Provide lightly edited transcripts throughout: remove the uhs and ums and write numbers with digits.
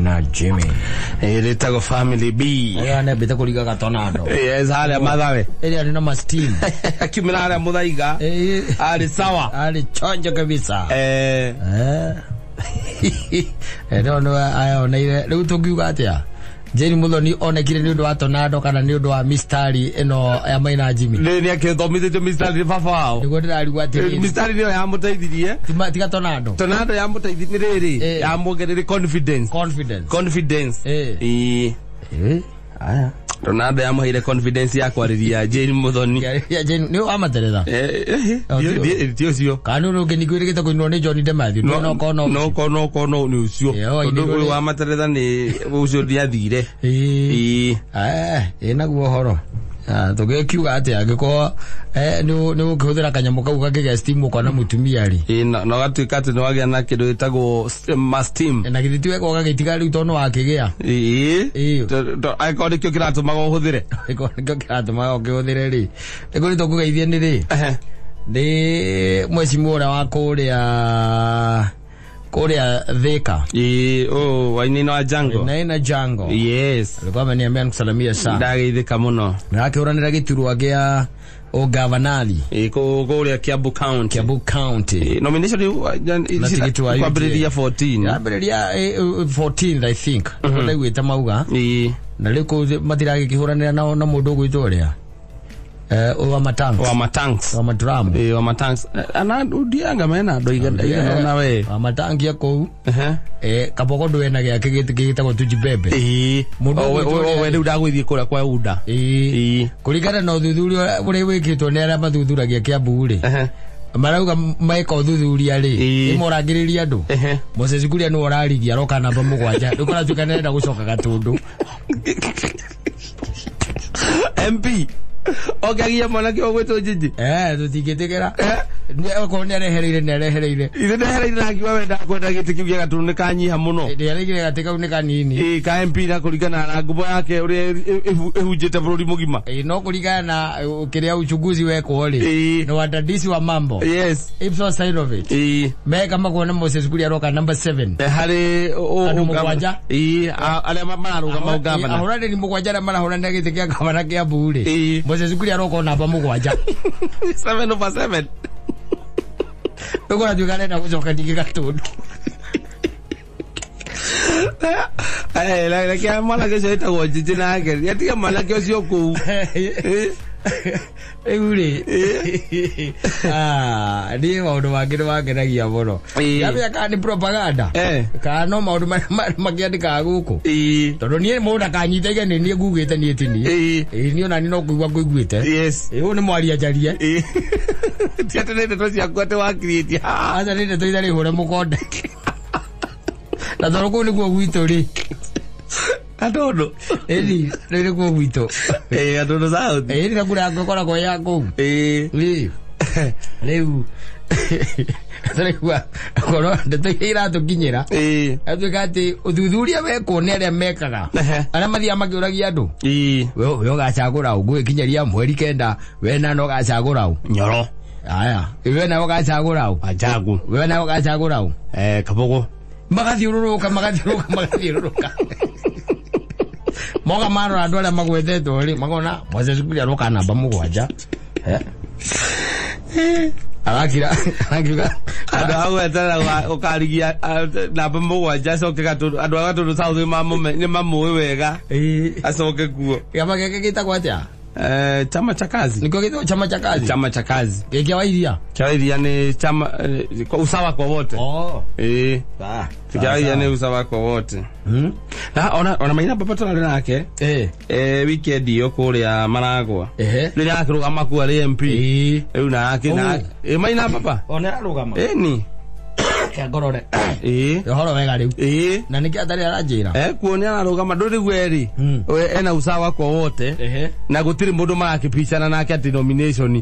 Maina Jimmy. Ĩrĩtagwo Family B. Aya nĩ ambĩte kũringaga tornado. Yes, harĩa Mathare. Ĩrĩa nĩ na ma-steam. Akiumĩra harĩa Mũthaiga. Arĩ sawa. Arĩ chonjo kabisa. Eh. No no ayoneire rĩu tũngiuga atĩa? Jane Muthoni onekire nĩ ũndũ wa tornado kana nĩ ũndũ wa mistari ĩno ya Maina Jimmy? Nĩ akĩthomithĩtio mistari nĩ baba wao. Nĩguo ndĩrarigwo atĩrĩrĩ. Mistari nĩyo yamũteithirie. Tiga tornado. Tornado yamũteithirie nĩ rĩrĩ, yamuongereire confidence. Confidence. Confidence. Ĩĩ. Aya. Tornado yamũheire confidence ya kwarĩria Jane Muthoni. Ya Jane nĩ wa matereza. Ti ũcio. Kana nĩ ũngĩ ningĩ wĩrĩgĩte kũinwo nĩ John Demathew. No kono. No kono kono nĩ ũcio. Tondũ ũyũ wa matereza nĩ ũcio ndiathire. Ĩĩ. Ĩ naguo ũhoro. Tũgĩkiuga atĩa angĩkorwo nĩ ũkĩhũthĩra kanyamũ kau gakĩgĩa steam ũkona mũtumia rĩ. Ĩĩ no gatuĩka atĩ nĩ wagĩa na kĩndũ gĩtagwo steam. Na githĩ ti wega ũgagĩtiga rĩu tondũ nĩ wakĩgĩa. Ĩĩ. Angĩkorwo nĩkĩo kĩratũmaga ũhũthĩre. Angĩkorwo nĩkĩo kĩratũmaga ũkĩhũthĩre rĩ. Nĩguo nĩ tũkũgeithie nĩ rĩ. Nĩ mwecimu ũrĩa wa kũrĩa Thika. Ĩĩ, oh, Wainaina wa Jango. Wainaina Jango. Yes. Alikuwa ameniambia nikusalimia sana. Ndageithĩka mũno. Na akĩhũranĩra gĩturwa gĩa ũgavanari. Ĩĩ, kũrĩa Kiambu County. Kiambu County. Ĩĩ, nomination Na tigiti wa kwambĩrĩria 14. Yambĩrĩria 14 I think. Ndaiguĩte mauga. Ĩĩ. Na rĩu kũu matiragĩkĩhũranĩra na mũndũ ũgwĩtwo ũrĩa. Wa matanks. Wa matanks. Wa madrum. Ĩĩ, wa matanks. Ana ndianga mena andũ aigana ona we. Wa matanki ya kũu. Kabogo ndũ ena gĩake gĩtagwo Tujibebe. Ĩĩ. We rĩu ndagũithiĩ kũrĩa kwa Uda. Ĩĩ. Kũringana na ũthuthuria ũrĩa wĩkĩtwo nĩ arĩa mathuthuragia Kiambu rĩ. Marauga meka ũthuthuria rĩ, nĩmorangĩrĩria andũ. Moses Kuria nĩwe ũrarigia aroka namba 7. Rĩu kũratuĩka nĩarenda gũcoka Gatũndũ. MP. Okagia mwanake ũgwĩtwo Njinji. Tũtingĩtĩkĩra. Okorwo nĩarehereire, nĩarehereire. Ithe ndehereire na akiuga we ndakwenda gĩtĩ kĩu gĩa Gatũndũ nĩ kanyiha mũno. Nĩareigire gatĩ kau nĩ kanini. Ĩĩ, ka MP na kũringana na ngumo yake ũrĩa ĩhunjĩte bũrũri mũgima. Ĩĩ, no kũringana na kĩrĩa uchunguzi wekwo rĩ. Ĩĩ. Na wadadisi wa mambo. Yes. Ipsos side of it. Ĩĩ. Meka makuona Moses Kuria aroka number 7. Harĩ Andũ mũgwanja. Ĩĩ, arĩa mararũgama ũgavana. Ahũranĩri mũgwanja arĩa marahũranĩra gĩtĩ kĩa gavana Kiambu rĩ. Ĩĩ. Moses Kuria aroka namba 7. 7 over 7. Rĩu kũratuĩka arenda gũcoka ningĩ Gatũndũ. Reke mwanake ũcio wĩtagwo Njinji nake. Nĩatige mwanake ũcio kũu. Rĩu rĩ, niĩ maũndũ mangĩ nĩ mangenagia mũno. Ndamenya kana nĩ propaganda. Kana no maũndũ marĩa makĩandĩkaga gũkũ. Tondũ niĩ mũndũ ndakanyite ige nĩ niĩ ngugĩte niĩ ti niĩ. Ĩĩ, niĩ ona niĩ no kũigua ngũiguĩte. Yes. Ĩĩ, ũyũ nĩ mwaria njarie. Ti atĩ nĩ ndeto ciaku atĩ wakirĩtie. Aca nĩ ndeto itarĩ hũre mũkonde. Na tondũ kũu nĩkuo gwitũ rĩ. Gatũndũ. Ĩni, rĩu nĩkuo gwitũ. Ĩĩ, Gatũndũ South. Ĩĩ, na kura yakwa ĩkoragwo ya kũu. Ĩĩ. Ĩĩ. Rĩu, tũraigua korwo ndeto iria iratũkinyĩra. Ĩĩ. Atuĩka atĩ ũthuthuria wekwo nĩ arĩa mekaga. Arĩa mathiaga makĩũragia andũ. Ĩĩ. We ũgacagũra ũ, ngũgĩkinyĩria mweri 9, we na no ũgacagũra ũ. Nyoro. Aya, we na ũgacagũra ũ. Wanjagu. We na ũgacagũra ũ. Kabogo. Magathiũrũrũka, magathiũrũrũka, magathiũrũrũka. Moga marora andũ arĩa magwetetwo rĩ, makona Moses Kuria aroka namba 7. Arakira, arakiuga. Andũ a gweterera ũkarigia namba 7 acoke Gatũndũ, andũ a Gatũndũ South nĩ mamũĩ wega. Acoke kuo. Kĩama gĩake gĩtagwo atĩa? Chama cha Kazi. Nĩkĩo gĩtagwo Chama cha Kazi? Chama cha Kazi. Gĩkĩ kĩa Wairia? Kĩa Wairia nĩ chama, usawa kwa wote. Ĩĩ. Kĩa Wairia nĩ usawa kwa wote. Na ona Maina Baba tũrarĩ nake. Weekend ĩyo kũrĩa Maragwa. Rĩrĩa akĩrũgama kuo arĩ MP. Rĩu nake na Maina Baba. Ona ararũgama. Ĩni. Kĩa ngorore. Ĩĩ. Ũhoro wega rĩu. Ĩĩ. Na nĩkĩ atarĩ aranjĩra? Kuo nĩ ararũgama ndũrĩ rĩu erĩ. Ena usawa kwa wote. Na gũtirĩ mũndũ marakĩpicana nake atĩ nomination.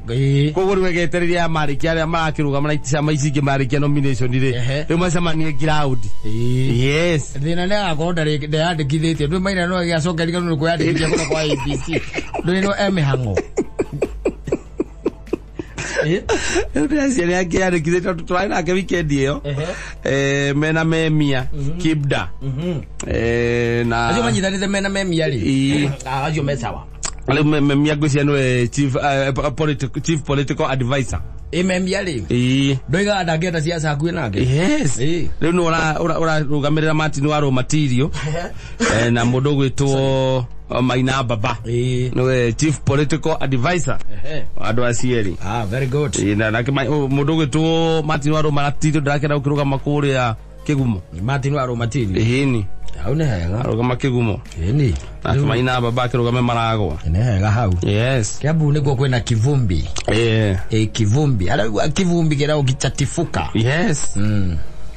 Koguo rĩu egetereire aya marĩkia arĩa marakĩrũgama na ciama ici ingĩ marĩkia nomination rĩ. Rĩu macemanie ground. Yes. Thĩna nĩ agakorwo ndeyandĩkithĩtie. Ndũĩ Maina no agĩacokeria nĩ kwĩyandĩkithia kũrĩa kwa ABC. Ndũĩ no e mĩhang'o. Rĩu ndĩreciria nĩ akĩandĩkithĩtie tondũ tũrarĩ nake weekend ĩyo. Mena memia Kibda. Na Acio manyitanĩte mena memia rĩ. Ĩĩ. Acio me sawa. Rĩu memia ngwĩciria nĩwe chief, chief political advisor. Ĩ memia rĩ. Ĩĩ. Ndoigaga ndangĩenda ciaca hakuhĩ nake. Yes. Ĩĩ. Rĩu nĩ ũrarũgamĩrĩra Martin wa Rũmatirio na mũndũ ũgwĩtwo Maina Baba. Ĩĩ. Nĩwe chief political advisor. Andũ acieri. Ah, very good. Ĩĩ, na nake mũndũ ũgwĩtwo Martin wa Rũmatirio ndarakĩenda gũkĩrũgama kũrĩa Kĩgumo. Martin wa Rũmatirio. Ĩhĩni. Hau nĩ hega. Arũgama Kĩgumo. Ĩni. Nake Maina Baba akĩrũgame Maragwa. Nĩ hega hau. Yes. Kiambu nĩkuo kwĩna kivumbi. Yeah. Ĩ kivumbi. Araigua kivumbi kĩrĩa gĩchatifuka. Yes.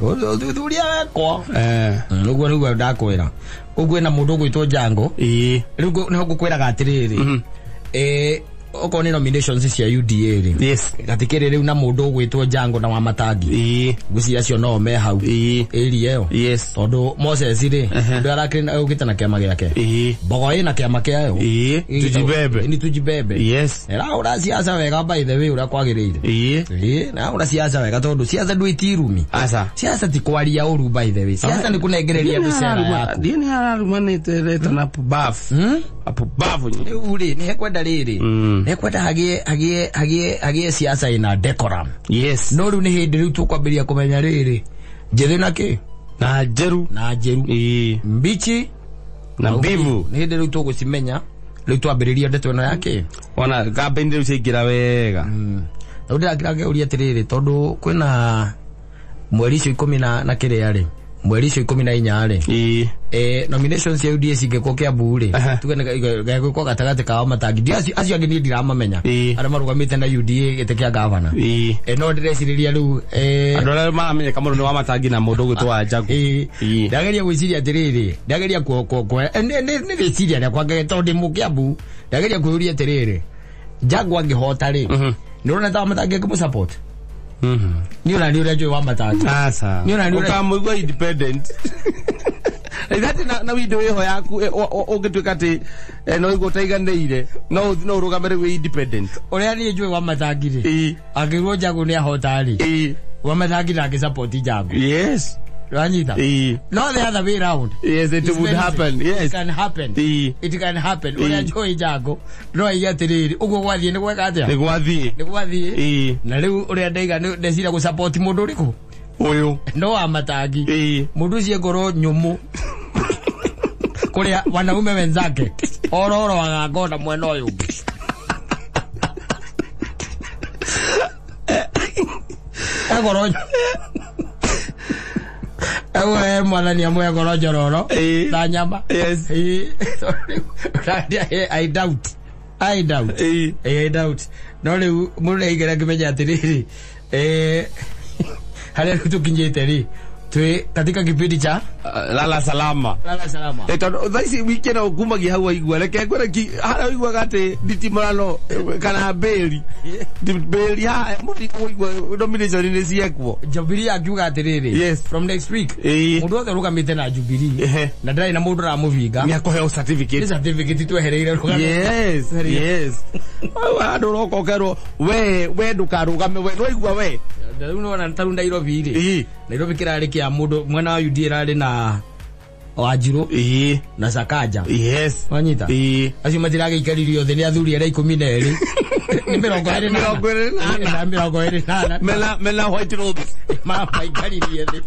Ũthuthuria wekwo. Eh. Ũguo nĩguo ndakwĩra. Ũguo na mũndũ ũgwĩtwo Jango. Ĩĩ. Rĩu nĩho ngũkwĩraga atĩrĩrĩ. Okorwo nĩ nominations cia UDA rĩ. Yes. Gatikĩrĩ rĩu na mũndũ ũgwĩtwo Jango na Wamatangi. Ĩĩ. Ngwĩciria acio no me hau. Ĩĩ. Area ĩyo. Yes. Tondũ Moses rĩ, ndũ arakĩrĩ ũkĩte na kĩama gĩake. Ĩĩ. Mbogo ĩna kĩama kĩayo. Ĩĩ. Tujibebe. Ni tujibebe. Yes. Ĩrahũra siasa wega by the way ũrĩa kwagĩrĩire. Ĩĩ. Ĩĩ, nahũra siasa wega tondũ siasa ndwĩti irumi. Aca. Siasa ti kwaria ũru by the way. Siasa nĩ kũnengereria andũ cera yaku. Ndiĩ nĩ ararumanĩte reta na pubafu. Apubafu. Rĩu rĩ, nĩ hekwenda rĩrĩ. Nĩ hekwenda hagĩe siasa ĩna decorum. Yes. No rĩu nĩ hĩndĩ rĩu tũkwambĩrĩria kũmenya rĩrĩ. Njĩthĩ na kĩ? Na njeru. Na njeru. Ĩĩ. Mbichi Na mbivu. Nĩ hĩndĩ rĩu tũgũcimenya. Rĩu twambĩrĩria ndeto ĩno ya kĩ? Ona campaign rĩu ciaingĩra wega. Rĩu ndĩrakĩũria atĩrĩrĩ tondũ kwĩna mweri icio 10 na kĩrĩa rĩ, mweri icio 14 rĩ. Ĩĩ. Nominations cia UDA cingĩkwo Kiambu rĩ, tuge nĩ gagwĩkwo gatagatĩ ka Wamatangi. Ndi acio angĩ niĩ ndiramamenya. Ĩĩ. Arĩa marũgamĩte na UDA gĩtĩ kĩa gavana. Ĩĩ. No ndĩrecirĩria rĩu Andũ arĩa maramenyeka mũno nĩ Wamatangi na mũndũ ũgwĩtwo Wanjagu. Ĩĩ. Ĩĩ. Ndageria gwĩciria atĩrĩrĩ, ndageria nĩ rĩciria rĩakwa tondũ ndĩ Mũkĩambu, ndageria kwĩyũria atĩrĩrĩ, Jagu angĩhota rĩ, nĩ ũrona ta Wamatangi angĩmũ-support? Nĩ ona nĩ ũrĩa njũĩ Wamatangi. Aca. Nĩ ona nĩ ũrĩa Ũkamũigua independent. Ithati na window ĩho yaku ũngĩtuĩka atĩ no ũigua ũtaiganĩire no no ũrũgame rĩu wĩ independent. Ũrĩa niĩ njũĩ Wamatangi rĩ, Ĩĩ. angĩrwo Jagu nĩ ahota rĩ, Ĩĩ. Wamatangi ndangĩ-support Jagu. Yes. Wanyita? Ĩĩ. No the other way round. Yes, it It's would very happen. simple. Yes. It can happen. Ĩĩ. It can happen. Ũrĩa njũĩ Jagu no aige atĩrĩrĩ, ũguo gwathiĩ nĩ gweka atĩa? Nĩ gwathiĩ. Nĩ gwathiĩ. Ĩĩ. Na rĩu ũrĩa ndaiga nĩ ndeciria gũ-support mũndũ ũrĩkũ? Ũyũ. No Wamatangi. Ĩĩ. Mũndũ ũcio ngoro nyũmũ kũrĩa wanaume wenzake ororoaga ngona mwena ũyũ ũngĩ. Egoro Ewe mwathani amwe ngoro njororo Ĩĩ. na nyama. Yes. Ĩĩ. I doubt. I doubt. Ĩĩ. I doubt. No rĩu mũndũ nĩaigara akĩmenya atĩrĩrĩ, harĩa rĩu tũkinyĩte rĩ, twĩ katika kipindi cha Lala salama. Lala salama. Tondũ thaa ici wiki ĩno ngumagia hau waigua reke ngwĩre harĩa ũiguaga atĩ nditimũrano kana mbĩri mbĩri haha mũtikũigua nomination nĩ ciekwo. Jubilee akiuga atĩrĩrĩ, Yes. from next week Ĩĩ. mũndũ wothe ũrũgamĩte na Jubilee na ndarĩ na mũndũ ũramũbinga nĩ akũheo nĩ certificate. Certificate twehereire rũgano. Yes, yes. Hau handũ ũroka ũkerwo we ndũkarũgame we nĩwaigua we. Rĩu nĩwona ta rĩu Nairobi rĩ, Ĩĩ. Nairobi kĩrarĩ kĩa mũndũ mwena wa UDA ĩrarĩ na Wanjirũ Ĩĩ. na Sakaja. Yes. Wanyita? Ĩĩ. Acio matiragĩikaririo thĩ nĩ athuri arĩa 12 nĩ 24. 24. Na 24. Mena white robes. Mamaikaririe thĩ.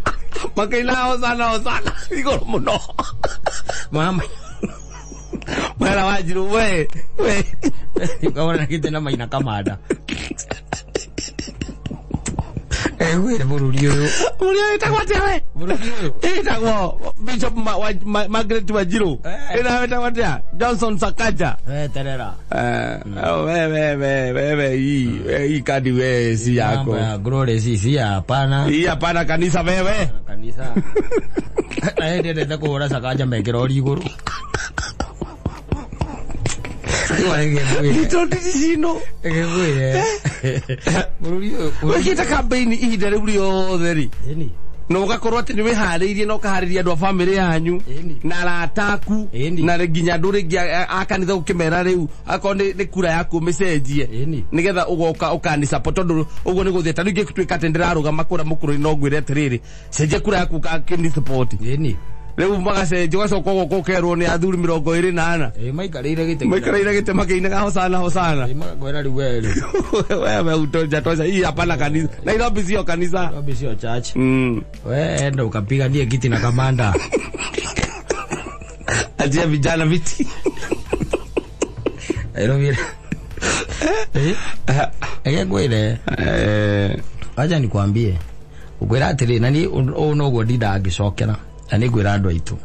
Makaina hosana hosana igũrũ mũno. Mama Mwena Wanjirũ we. Ukabona gĩte na Maina Kamanda. Egwĩre bũrũri ũyũ. Mũrĩa wĩtagwo atĩa we? Bũrũri ũyũ. Ĩtagwo Bishop Margaret Wanjiru. Ĩna wĩtagwo atĩa? Johnson Sakaja. Weterera. We we we we we hii kadi we si yako. Mambo ya glory si hapana. Hii hapana kanisa wewe. Kanisa. Na yeye ndendete kũhũra Sakaja mekĩra ori igũrũ. Itondicino. Ngwĩre. Bũrũri ũyũ. Wĩkĩte campaign ihinda rĩu rĩothe rĩ. Ĩni. Na ũgakorwo atĩ nĩ wĩharĩirie na ũkaharĩria andũ a bamĩrĩ yanyu na arata aku na nginya andũ rĩngĩ a kanitha ũkĩmera rĩu akorwo nĩ kura yaku ũmĩcenjie nĩgetha ũgoka ũkani support tondũ ũguo nĩ gũthiĩ. Ta rĩu ingĩtuĩka atĩ ndĩrarũgama kũrĩa mũkũrũ-inĩ no ngwĩre atĩrĩrĩ, cenjia kura yaku ũkakĩni support. Rĩu magacenjia ũgacoka ũgoka ũkerwo nĩ athuri 24. Maikarĩire gĩtĩ. Maikarĩire gĩtĩ makĩinaga hosana hosana. Magakwĩra rĩu we rĩ. Wewe utoja tosha hii hapana kanisa. Nairobi sio kanisa. Nairobi sio church. We enda ukapiganie kiti na kamanda. Achia vijana viti. Nairobi. Ege ngwĩre. Acha nikwambie. Ukwĩra atĩrĩ na ni ũũ noguo ndindaga ngĩcokera. Na nĩ ngwĩra andũ aitũ.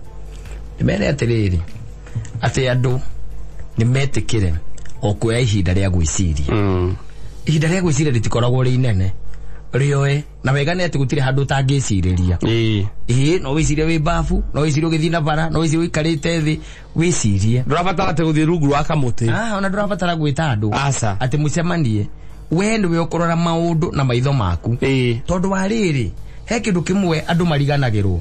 Ndĩmere atĩrĩrĩ atĩ andũ nĩ metĩkĩre o kuoya ihinda rĩa gwĩciria. Ihinda rĩa gwĩciria rĩtikoragwo rĩ inene. Rĩoe na wega nĩ atĩ gũtirĩ handũ ũtangĩcirĩria. Ĩĩ no wĩcirie wĩ bafu, no wĩcirie ũgĩthiĩ na bara, no wĩcirie ũikarĩte thĩ, wĩcirie. Ndũrabatara atĩ gũthiĩ rungu rwa kamũtĩ. Ona ndũrabatara gwĩta andũ. Aca. Atĩ mũcemanie. We nĩwe ũkũrora maũndũ na maitho maku. Tondũ wa rĩrĩ, he kĩndũ kĩmwe andũ mariganagĩrwo.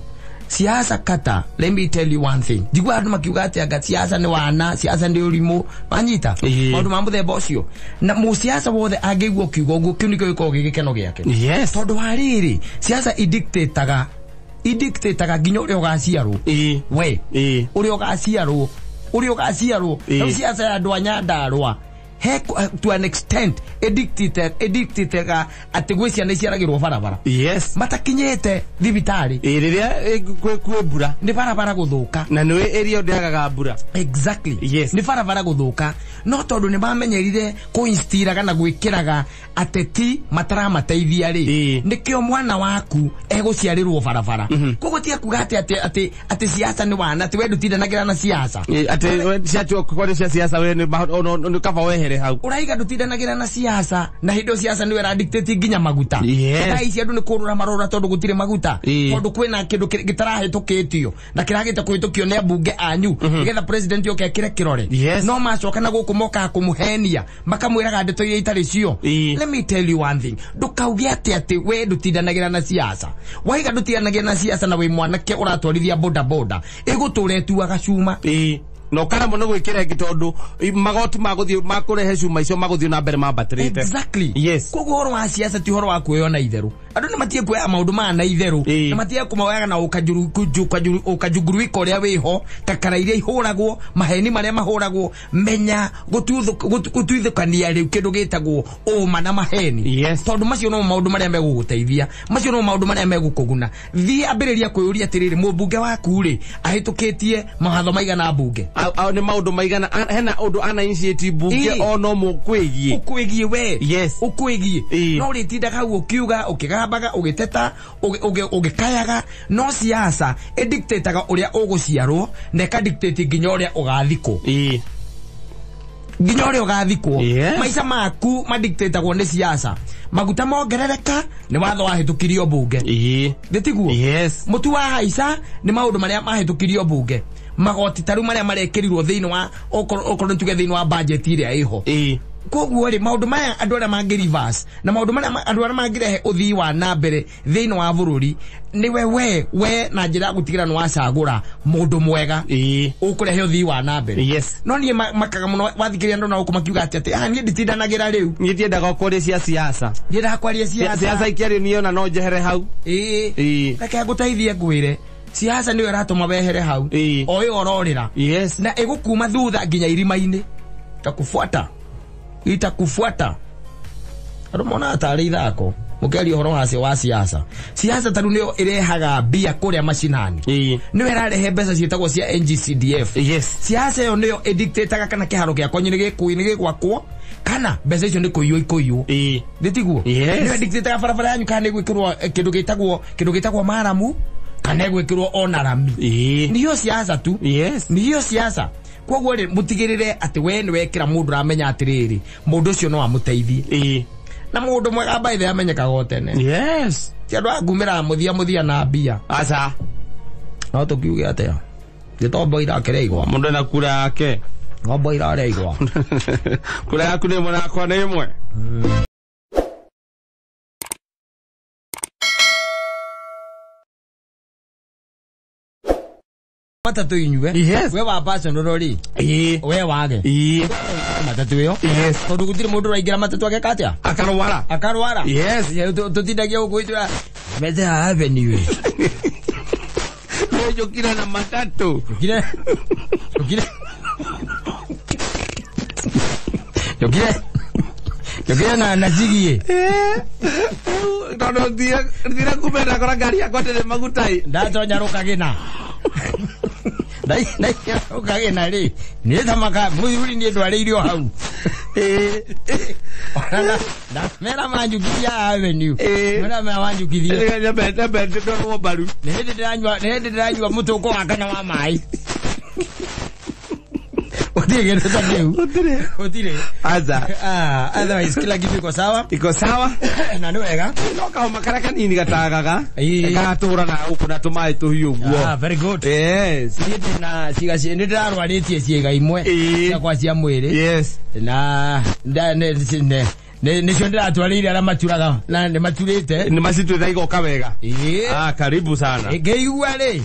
Siasa kata, let me tell you one thing. Njigua andũ makiuga atĩ anga siasa nĩ wana, siasa nĩ ũrimũ, wanyita? Maũndũ ma mũthemba ũcio. Na mũsiasa wothe angĩigua ũkiuga ũguo, kĩu nĩkĩo gĩkoragwo gĩ gĩkeno gĩake. Yes. Tondũ wa rĩrĩ, siasa idictataga nginya ũrĩa ũgaciarwo. We, ũrĩa ũgaciarwo, ũrĩa ũgaciarwo. Rĩu siasa ya andũ a Nyandarũa, he to an extent edictataga atĩ gwĩ ciana iciaragĩrwo barabara. Yes. Matakinyĩte thibitarĩ. Rĩrĩa kwĩ mbura. Nĩ barabara gũthũka. Na nĩ area ndĩagaga mbura. Exactly. Yes. Nĩ barabara gũthũka. No tondũ nĩ mamenyerire kũinstiraga na gwĩkĩraga ateti mataramateithia rĩ. Nĩkĩo mwana waku egũciarĩrwo barabara. Koguo tiga kuga atĩ atĩ siasa nĩ wana, atĩ we ndũtindanagĩra na siasa. Atĩ ciatua kwaria cia siasa we nĩ kaba wehere hau. Ũraiga ndũtindanagĩra na siasa na hĩndĩ ĩyo siasa nĩyo ĩradictate nginya maguta. Thaa ici andũ nĩ kũrũra marũra tondũ gũtirĩ maguta. Tondũ kwĩna kĩndũ gĩtarahĩtũkĩtio na kĩragĩte kũhĩtũkio nĩ ambunge anyu nĩgetha president oke ekĩre kĩrore. No macoka na gũkũ mokaga kũmũhenia makamwĩraga ndeto iria itarĩ cio. Let me tell you one thing. Ndũkauge atĩ we ndũtindanagĩra na siasa. Waiga ndũtindanagĩra na siasa na wĩ mwanake ũratwarithia boda boda ĩgũtũra ĩtuaga cuma. No kana mũno gwĩkĩra ĩngĩ tondũ magoti magũthiĩ makũrehe cuma icio magũthiĩ na mbere mambatĩrĩte. Exactly. Yes. Koguo ũhoro wa siasa ti ũhoro wa kwĩyona itherũ. Andũ nĩ matige kuoya maũndũ maya na itherũ. Nĩ matige kũmaoyaga na ũkajunguruika ũrĩa wĩho, kakara iria ihũragwo, maheni marĩa mahũragwo, menya gũtuithũkania rĩu kĩndũ gĩtagwo ũma na maheni. Yes. Tondũ macio no maũndũ marĩa megũgũteithia, macio no maũndũ marĩa megũkũguna. Thiĩ ambĩrĩria kwĩyũria atĩrĩrĩ, mũmbunge waku rĩ ahĩtũkĩtie mawatho maigana mbunge? Nĩ maũndũ maigana hena ũndũ ana initiate mbunge o no mũkwĩgiĩ. Ũkwĩgiĩ we. Yes. Ũkwĩgiĩ. No ũrĩtindaga hau ũkiuga, ũkĩgambaga, ũgĩteta, ũgĩkayaga, no siasa ĩdictataga ũrĩa ũgũciarwo na ĩkadictate nginya ũrĩa ũgathikwo. Nginya ũrĩa ũgathikwo. Maica maku madictatagwo nĩ siasa. Maguta mongerereka nĩ watho wahĩtũkirio mbunge. Nĩ tiguo? Yes. Mũtu wa haica nĩ maũndũ marĩa mahĩtũkirio mbunge. Magoti ta rĩu marĩa marekĩrirwo thĩinĩ wa okorwo nĩ tuge thĩinĩ wa budget ĩrĩa ĩho. Koguo rĩ maũndũ maya andũ arĩa mangĩ reverse na maũndũ marĩa andũ arĩa mangĩrehe ũthii wa na mbere thĩinĩ wa bũrũri nĩwe we na njĩra ya gũtigĩra nĩ wacagũra mũndũ mwega ũkũrehe ũthii wa na mbere. Yes. No niĩ makaga mũno wathikĩrĩria andũ na gũkũ makiuga atĩ niĩ nditindanagĩra rĩu. Niĩ ndiendaga kwaria cia siasa. Ndiendaga kwaria siasa. Siasa ikĩario niĩ ona no njehere hau. Reke ngũteithie ngwĩre. Siasa nĩyo ĩratũma wehere hau. O ĩyo ũrorĩra. Yes. Na ĩgũkuma thutha nginya irima-inĩ. Itakufuata. Itakufuata. Andũ monaga tarĩ ithako. Mũkĩaria ũhoro wa siasa. Siasa ta rĩu nĩyo ĩrehaga mbia kũrĩa macinani. Nĩyo ĩrarehe mbeca ciĩtagwo cia NGCDF. Yes. Siasa ĩyo nĩyo ĩdictataga kana kĩharo gĩa kwanyu nĩ gĩgwakwo kana mbeca icio nĩ kũiywo ikũiywo. Nĩ tiguo? Yes. Nĩyo ĩdictataga barabara yanyu kana nĩ gwĩkĩrwo kĩndũ gĩtagwo maramu kana gwĩkĩrwo ona rami. Nĩyo siasa tu. Yes. Nĩyo siasa. Koguo rĩ mũtigĩrĩre atĩ we nĩ wekĩra mũndũ ũramenya atĩrĩrĩ mũndũ ũcio no amũteithie. Na mũndũ mwega by the amenyekaga o tene. Yes. Ti andũ a ngumĩra mũthia na mbia. Aca. No tũkiuge atĩa? Gĩtombo irakĩrĩa igwa. Mũndũ ena kura yake. Ng'ombo irarĩa igwa. Kura yaku nĩ ĩmwe nakwa nĩ ĩmwe. matatũ inyue. Yes. We wa personal rĩ, we wage matatũ ĩyo. Yes. Tondũ gũtirĩ mũndũ ũraingĩra matatũ ageka atĩa? Akarwara. Akarwara. Yes. Tũtindagia gũkũ itũra mete avenue. Njũkire na matatũ. Njũkire. Njũkire. Njũkire. Njũkire na cigiĩ. Tondũ thire kumbe ndakora ngari yakwa ndĩrĩ maguta ĩ. Ndatonya rũkagĩna. Ndaingĩra rũkagĩna rĩ, nĩ thamaka mũthuri niĩ ndwarĩirio hau. Ona ndamera manjukithia avenue. Mera manjukithia. Nyambe ndorwo mbaru. Nĩ hĩndĩ ndĩranyua, nĩ hĩndĩ ndĩranyua mũtũkũ wa kana wa maĩ. Gũtirĩ kĩndũ ta kĩu. Gũtirĩ. Gũtirĩ. Aza. Otherwise kila kitu iko sawa. Iko sawa. Na nĩ wega. No kahoma karĩa kanini gatagaga. Gatũra na gũkũ na tũmaĩ tũhiũ ũguo. Ah, very good. Yes. Niĩ ndĩna ciĩga nĩ ndĩrarwarĩtie ciĩga imwe ciakwa cia mwĩrĩ. Yes. Na nĩcio ndĩratwarĩire arĩa maturaga na nĩ maturĩte. Nĩ macituĩte igoka wega. Ah, karibu sana. Ngĩigua rĩ.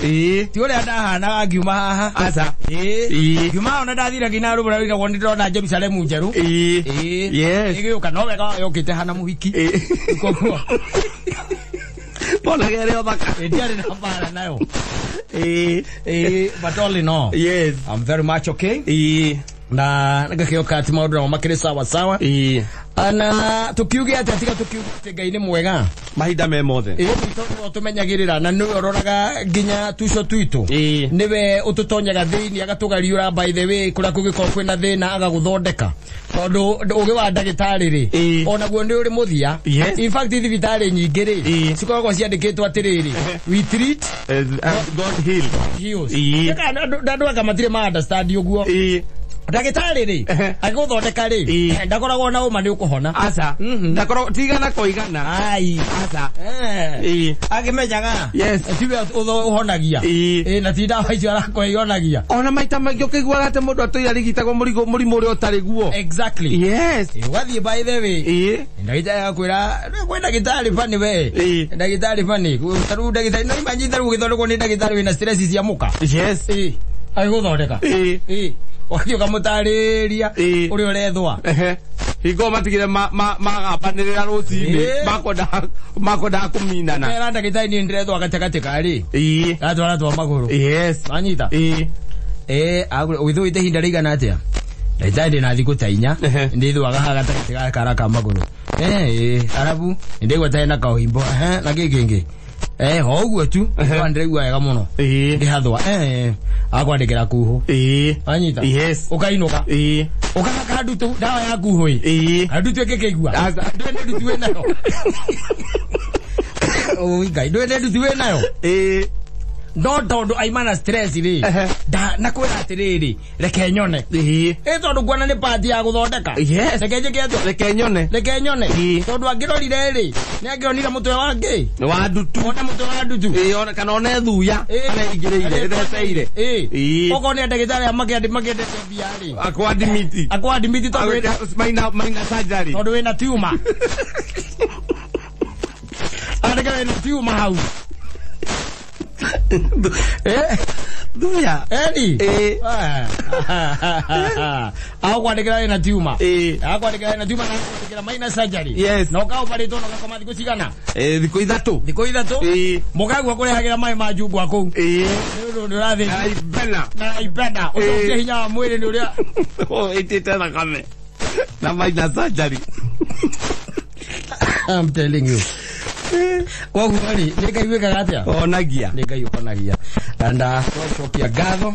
Ti ũrĩa ndahanaga ngiuma haha. Aca. Ngiuma haha ona ndathire nginya rũbũra rũiragwo nĩ ndĩrona Jerusalemu njerũ. Yes. Ĩgĩũka no wega yũkĩte hana mũhiki. Koguo. Wonaga ĩrĩ o thaka. Ndiarĩ na mbara nayo. But all in all. Yes. I'm very much okay. Na ngakĩoka atĩ maũndũ namo makĩrĩ sawa sawa. Na tũkiuge atĩa tiga tũkiuge atĩ Ngai nĩ mwega mahinda me mothe. Ĩĩ tondũ tũmenyagĩrĩra na nĩwe ũroraga nginya tuco twitũ. Nĩwe ũtũtonyaga thĩinĩ agatũgariũra by the way kũrĩa kũngĩkorwo kwĩna thĩna agagũthondeka. Tondũ ũgĩ wa ndagĩtarĩ rĩ, onaguo nĩ ũrĩ mũthia. In fact thibitarĩ nyingĩ rĩ, cikoragwo ciandĩkĩtwo atĩrĩrĩ, we treat God heal. Heals. Andũ anga matirĩ ma understand ũguo. Ndagĩtarĩ rĩ, agĩgũthondeka rĩ, ndakoragwo na ũma nĩ ũkũhona. Aca. Ndakoragwo tigana kwa igana. Ai. Aca. Akĩmenyaga. Yes. Tiwe ũhonagia. Na ti ndawa icio arakũhe ihonagia. Ona maita maingĩ ũkĩiguaga atĩ mũndũ atũire arigitagwo mũrimũ ũrĩa ũtarĩ guo. Exactly. Yes. Ũgathiĩ by the way. Ndagĩtarĩ agakwĩra, kwĩ ndagĩtarĩ bani we. Ndagĩtarĩ bani. Ta rĩu ndagĩtarĩ, no imagine ta rĩu ũgĩthondekwo nĩ ndagĩtarĩ wĩna stress cia mũka. Yes. Agĩgũthondeka. Ũgathiĩ ũkamũtarĩria ũrĩa ũrethwa. Hingo matigire magambanĩrĩra rũcinĩ makwendaga kũminana. Mera ndagĩtarĩ niĩ ndĩrethwa gatagatĩ karĩ. Gatwara twa magũrũ. Yes. Wanyita? Ũgĩthũĩte ihinda rĩigana atĩa? Ndagĩtarĩ ndĩna thikũ ta inya. Ndĩthwaga haha gatagatĩ ga kara ka magũrũ. Arabu nĩndĩigua ta hena kaũimbo. Na kĩ kĩngĩ? Ho ũguo tu. Ndĩraigua wega mũno. Ngĩhathwa. Akwandĩkĩra kuhũ. Wanyita? Yes. Ũkainũka. Ũkahaka ndutu ndawa ya kuhũ ĩ. Ndutu ĩngĩkĩigua. Ndwene ndutu wĩnayo. Oi Ngai, ndwene ndutu wĩnayo. No tondũ aima na stress rĩ, na kwĩra atĩrĩrĩ, reke nyone. Tondũ nguona nĩ part ya gũthondeka. Yes. Reke njĩke atĩa? Reke nyone. Reke nyone. Tondũ angĩrorire rĩ, nĩ angĩonire mũtwe wa ngĩ. Nĩ wa ndutu. One mũtwe wa ndutu. One kana one thuya. Kana ĩingĩrĩire, ĩtheceire. Okorwo nĩ ndagĩtarĩ aya makĩendete mbia rĩ. Akwadimiti. Akwadimiti tondũ wĩna Minor surgery. Tondũ wĩna tumor. Andĩka wĩna tumor hau. Thuya. Eni. Akwandĩkĩra wĩna tumor. Akwandĩkĩra wĩna tumor na akwandĩkĩra minor surgery. Yes. Na ũkaoparĩtwo na ũgakoma thikũ cigana? Thikũ ithatũ. Thikũ ithatũ. Mũkagua kũrehagĩra maĩ ma njungwa kũu. Nĩ ũndũ nĩ ũrathiĩ. Na ibena. Na ibena. Ũcokie hinya wa mwĩrĩ nĩ ũrĩa. Ĩtĩte thakame. Na minor surgery. I'm telling you. Koguo rĩ, nĩ Ngai wĩkaga atĩa? Onagia. Nĩ Ngai ũhonagia. And twacokia ngatho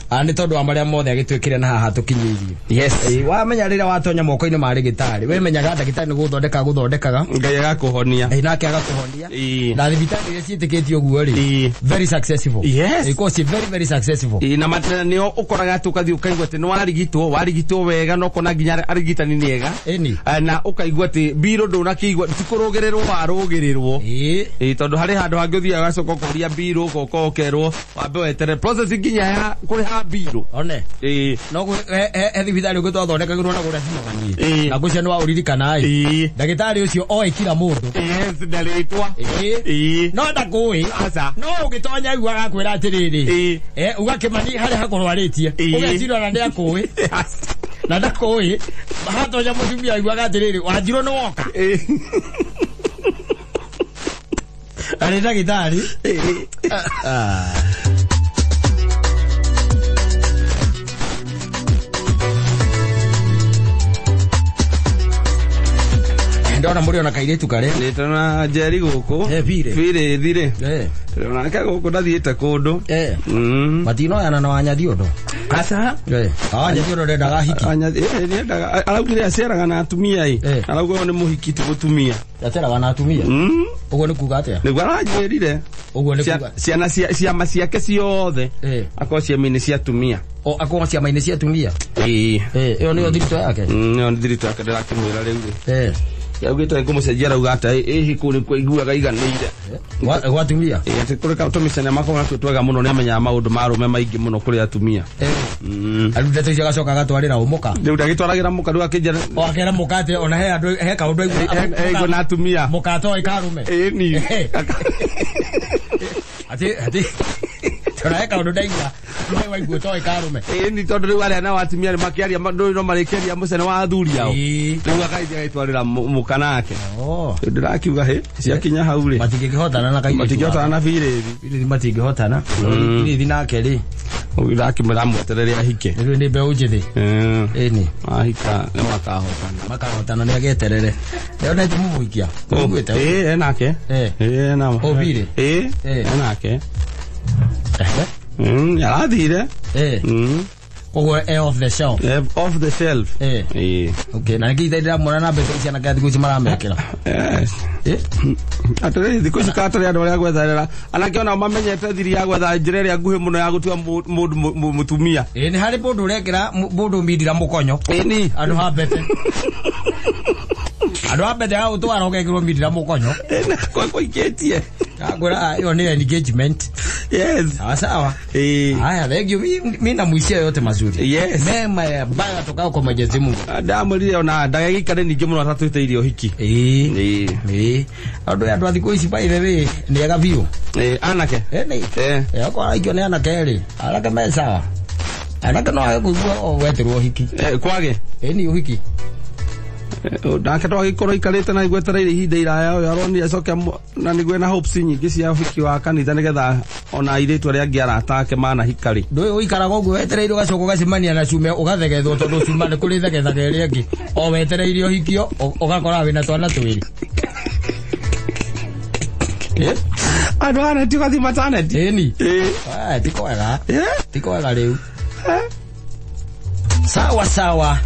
nĩ tondũ wa marĩa mothe agĩtwĩkire na haha tũkinyĩirie. Yes. Wamenya rĩrĩa watonya moko-inĩ ma rĩgĩtarĩ, wĩmenyaga ndagĩtarĩ nĩ gũthondeka gũthondekaga. Ngai agakũhonia. Nake agakũhonia. Na thibitarĩ iria ciĩtĩkĩtie ũguo rĩ, very successful. Yes. Ikoragwo ciĩ very very successful. Na matena nĩo ũkoraga atĩ ũkathiĩ ũkaigua atĩ nĩ warigitwo wega na ũkona nginya arigitani nĩ ega. Na ũkaigua atĩ mbirũ ndũnakĩigua ti kũrũgĩrĩrwo warũgĩrĩrwo. Tondũ harĩ handũ hangĩ ũthiaga ũgacoka ũkoria mbirũ ũgoka ũkerwo wambe weterere process nginya ya kũrĩha wa mbirũ. One. Ĩĩ. No he thibitarĩ ũngĩ twathondekagĩrwo na kũrĩa Cimaganie. Ĩĩ. Na ngwĩciria nĩ wa ũririkana ĩ. Ĩĩ. Ndagĩtarĩ ũcio oĩ kila mũndũ. Yes, na rĩtwa. Ĩĩ. Ĩĩ. No ndakũĩ. Aca. No ũgĩtonya aigua agakwĩra atĩrĩrĩ. Ĩĩ. Ũgakĩmani harĩa hakũrwarĩtie. Ĩĩ. Ũgeciria ona nĩ akũĩ. Na ndakũĩ. Hatonya mũtumia aiguaga atĩrĩrĩ, wanjirwo nĩ woka. Ĩĩ. Arĩ ndagĩtarĩ. Ĩĩ. Ah. Ndona mũrĩ ona kairĩtu karĩa. Nĩ tũrona Njeri gũkũ. Bire. Bire thire. Eh. Tũrona ke gũkũ ndathiĩte kũndũ. Eh. Mm. Matinoyana na Wanyathi ũndũ. Aca. Eh. Wanyathi ũndũ ndendaga hiki. Nĩendaga araugire aceraga na atumia ĩ. Eh. Arauga ũyũ nĩ mũhiki ti mũtumia. Aceraga na atumia. Mm. Ũguo nĩ kuga atĩa? Nĩguo aranjĩrire. Ũguo nĩ kuga. Ciana ciama ciake ciothe. Eh. Akorwo ciama-inĩ cia atumia. O akorwo ciama-inĩ cia atumia. Ĩĩ. Eh, ĩyo nĩyo thiritũ yake. Ĩyo nĩ thiritũ yake ndĩrakĩmwĩra rĩu rĩ. Eh. Yaugĩte ngũmũcenjia arauga atĩ ĩhi kũu nĩkuo aiguaga iganĩire. Gwa atumia. Ĩĩ, atĩ kũrĩ tũmĩcene makoragwo natuo twega mũno nĩamenyaga maũndũ ma arũme maingĩ mũno kũrĩ atumia. Eh. Mm. Rĩu ndeto icio agacoka agatwarĩra ũmũka. Rĩu ndagĩtwaragĩra mũka rĩu akĩnjĩra O akera mũka atĩ ona he andũ he kaũndũ aigua. aigua na atumia. Mũka atoĩ karume. Ĩĩ ni. Atĩ tondũ he kaũndũ ndaigua. Nĩ waigua ũtoĩ karume. Ĩĩ ni tondũ rĩu arĩa nao atumia nĩ makĩaria ndũĩ no marĩkĩaria mũcene wa athuri ao. Ĩĩ. Rĩu akaithia agĩtwarĩra mũka nake. Oh. Rĩu ndĩrakiuga hĩ ciakinya hau rĩ. Matingĩkĩhotana na kairĩtu. Matingĩhotana na birĩthi. Birĩthi matingĩhotana. Birĩthi nake rĩ. Ndakĩmwĩra amweterere ahike. Rĩu nĩ mbeũ njĩthĩ. Ĩni. Ahika nĩ makahotana. Makahotana nĩ ageterere. Nĩonete mũmũikia. Ũiguĩte? Ĩĩ enake. Eh. Ĩĩ ena. O Bire? Ĩĩ Eh. enake. Ehe. Arathire. Eh. Koguo e off the shelf. Off the shelf. Eh. Ĩĩ. Okay, na nĩkĩ itaĩ ndĩramuona na mbeca ici anake a thikũ ici maramekĩra. Yes. Eh? Atĩrĩrĩ thikũ ici katarĩ andũ arĩa gwetherera anake onao mamenyete thiri ya gwetha njĩra ĩrĩa nguhĩ mũno ya gũtua mũndũ mũtumia. Ĩĩ nĩ harĩ mũndũ ũrekĩra mũndũ mindira mũkonyo. Ĩni. Andũ ha mbete. Andũ a mbete agũtwara ũgekĩrwo mindira mũkonyo. Kũikĩtie. Ngwĩra ĩyo nĩ engagement. Yes. Sawa sawa. Ĩĩ. Haya, thank you. Mi namuishia yote mazuri. Yes. Mema ya baya tokao kwa Mwenyezi Mungu. Ndamwĩrire ona ndagagĩikare ningĩ mũno atatwĩte ũhiki. Ĩĩ. Ĩĩ. Ĩĩ. Andũ aya andũ a thikũ ici by the way nĩ ega biũ. Ĩĩ anake. Ĩ nĩ. Eh. Eh, okorwo araikio nĩ anake rĩ, anake me sawa. Anake no age kũigua o wetĩrwo ũhiki. Eh, kwage. Ĩ ni ũhiki. Nake twagĩkorwo ikarĩte na igwetereire ihinda iraya ũyũ aronire acoke na nĩguo ena hopes nyingĩ cia ũhiki wa kanitha nĩgetha ona airĩtu arĩa angĩ arata ake manahika rĩ. Ndũĩ ũikaraga ũguo wetereire ũgacoka ũgacemania na cume ũgathegethwo tondũ cuma nĩ kũrĩ thegethaga ĩrĩa ĩngĩ. O wetereire ũhikio ũgakora wĩna twana twĩrĩ. Eh? Andũ aya ti ũgathiĩ maternity. Ĩni. Ĩĩ. Ah, ti kwega. Eh? Ti kwega rĩu. Sawa sawa.